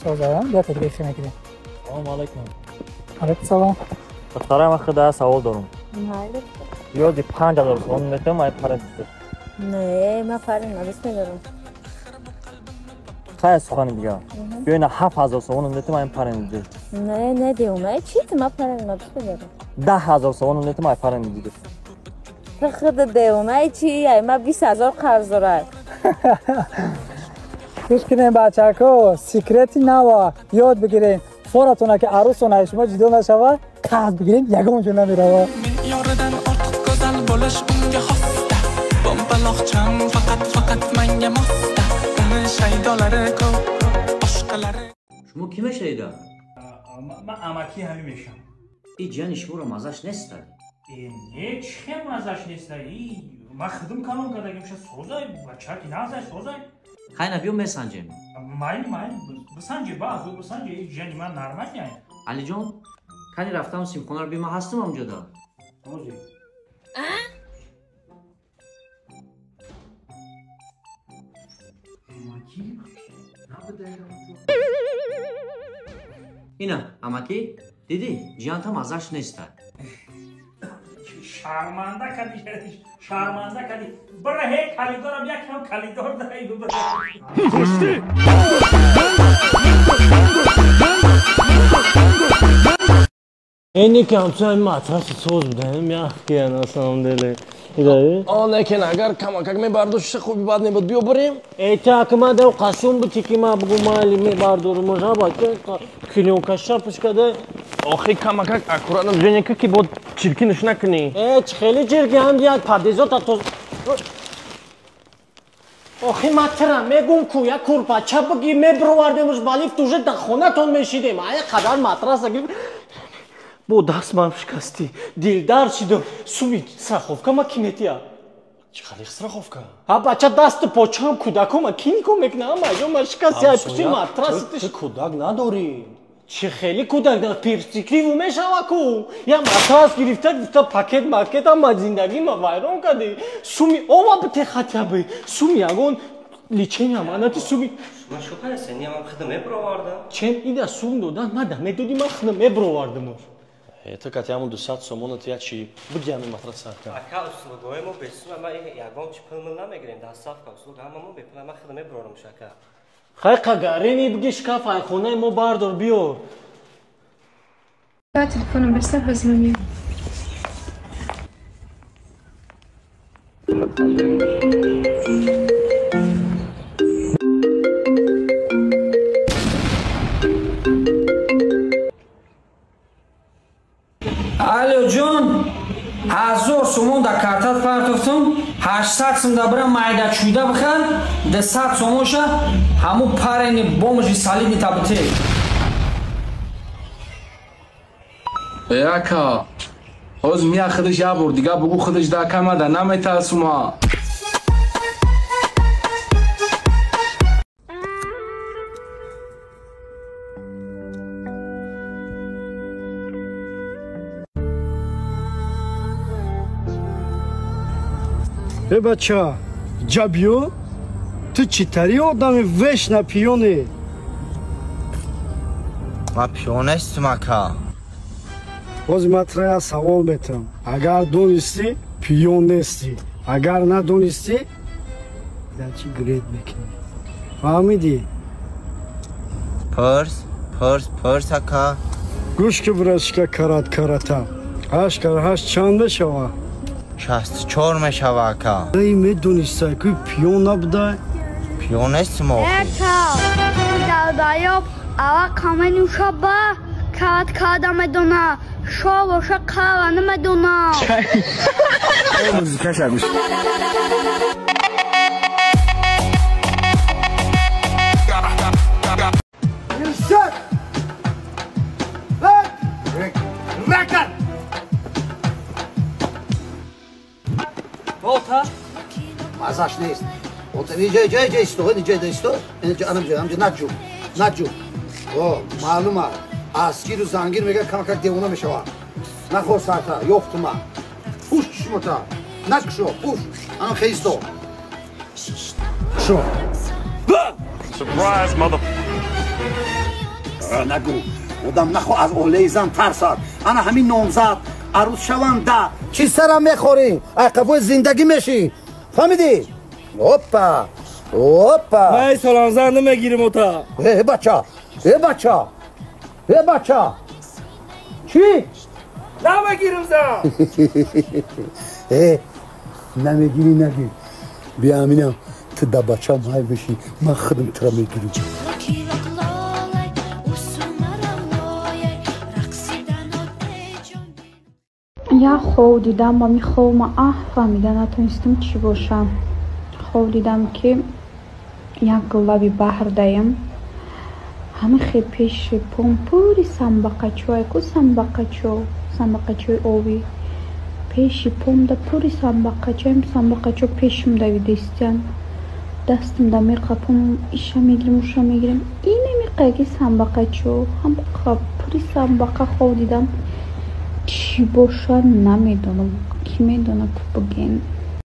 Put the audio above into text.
Созаям, я тебе хе мекунем. Салом алейкум. Алейкум салом. Духтарам, ман худа савол дорам. Ёди 5000 сомон метавам, ай пара дидӣ. Не, ман пари надост медорам. Хай сухани дигар. Биё ина 7000 сомон метавам, ай пара дидӣ. Не, не деум, ай чӣ ту ман пари надост медорам. 10000 сомон метавам, ай пара дидӣ. Ту худ деум, ай чӣ, ай ман 20000 қарз дорам. Гӯш кунем бачако, секрети нава ёд бигирем. Форатона ки арӯсона шумо ҷудо нашава, қарз бигирем, ягон ҷо намерава. Yoridan ortiq go'zal bo'lish unga xosda. Pompaloqcham faqat faqat manga mosda. Uni shaydolari ko'p, boshqalari. Шумо ки мешавида? Ман амакӣ ҳамин мешавам. И ҷияни шуморо маззаш неста? Не, чӣ хел маззаш неста? Ман худум калон кардагим, ша созай, бачаки назай созай. Хайна биё месанҷем. Майли, майли, бисанҷе, ба азу бисанҷе, и ҷияни ман нормальный. Алиҷон, кани рафтам симхонаро би, ман ҳастам ҳамҷода. Ҳозир. Ина, амакӣ, дидӣ, ҷиянта маззаш неста. Шарманда кардӣ, шарманда кардӣ. Бира ҳе калидорам, якам калидор дай бира. Эне ки ҳамсояи матраси соз будаем, мягкие на самом деле. Идаи? О, лекин агар камакак мебардошта хуби бад мебуд, биё бурем. Э, так ма дав қасум бути ки ма бугу майли мебардорум, ожа бача клеёнка шапочка да. Охи камакак аккуратно женека ки бо чиркинаш накунӣ. Э, чи хеле чирки ҳам як падезота тоз. Охи ма тира мегум ку як курпача буги мебировардемуш ба лифт уже дар хонатон мешидем. Ая қадар матраса гирифт. Бо даст ман шикастӣ, дилдар шидум. Суми страховка ма ки метия? Чӣ қалиқ страховка? Ҳа бача, дасту почаам кӯдакҳо ма ки нигоҳ мекунам? Ҳама ҷо ма шикасти, ай пушти матраси. Ту кӯдак надорӣ. Чӣ хеле кӯдак перспективу мешава ку? Я матрас гирифта гуфта пакет макет ама зиндагӣ ма вайрон кардӣ. Суми ова бите хотя бы. Суми ягон лечения манати суми. Шумо шо кардастед? Не, ман худам мебировардам. Чем ида сум додан, ма да медодӣ, ман худам мебировардам. Это катяму 200 сомона тя чи бигями матраса. Ака, услугои мо бесум, ма ягон чи пул мил намегирем, доставка услуга ҳама мо бепул, ма худам мебирорам шака. Хай қагарини биги шкаф ай хонаи мо бардор биёр. Телефоном беста ҳозир. Алло ҷон, 1000 сомон дар картат партофтум, 800 сом да бира майда чӯйда бихар, 200 сомонша ҳамун парени бомжи солидни табите. Яка, ҳоз мия худаш як бор дига бугу худаш да камада наметарсума. Э бача, ҷабиё, ту чӣ тари одами вешна пиёне? Ман пиён нестум, ака. Ҳозир ман тра як савол метавам. Агар донистӣ, пиён нестӣ. Агар надонистӣ, дар чӣ гред мекунӣ? Фаҳмидӣ? Пурс, пурс, пурс, ака. Гӯш ки бирашка карат карата. Ҳашт кар ҳашт чанд мешавад? 64 мешава, ака. Ай медонистай ки пиён набудай? Пиён нестум охи. Ака, долбоёб ава қама нӯшоба карат карда медона, шо боша қава намедона. Музикаша гӯш. Ракат! Болта? Мазаш нест. Ҷой ҷой ҷой исто, ҷой исто. Анам ҷой, анам ҷой, наҷу. Наҷу. О, маълума. Аскиру зангир мега камакак девона мешава. Нахор сарта, ёфтума. Пуш чишмота. Накшо, пуш. Анам хеисто. Шо. Surprise, mother. Нагӯ, одам нахо аз оилаи зан тарсад. Ана ҳамин номзад арӯс шаванда чӣ сара мехорӣ, айқафои зиндагӣ мешӣ, фаҳмидӣ? Опа, опа. Ман солам зан намегирим, ота. Э бача, э бача, э бача, чӣ? Намегирим зан. Э, намегирӣ, нагир. Биё, аминам, ту да бачам ҳай бишӣ, ман худам тура мегирим. Як хов дидам, ба ми ховма аҳ фаҳмида натонистам, чӣ бошам. Хов дидам, ки як лаби баҳр даем, ҳама хе пеши пом пури самбақачое ку, самбақачо, самбақачои овӣ пеши помда, пури самбақачоем, самбақачо пешим давида истиян. Дастам да меқапам, иша мегирим, уша мегирим, инамиқаги самбақачо ҳам пури самбақа. Хов дидам, чӣ боша, намедонам, кӣ медона, ку буген.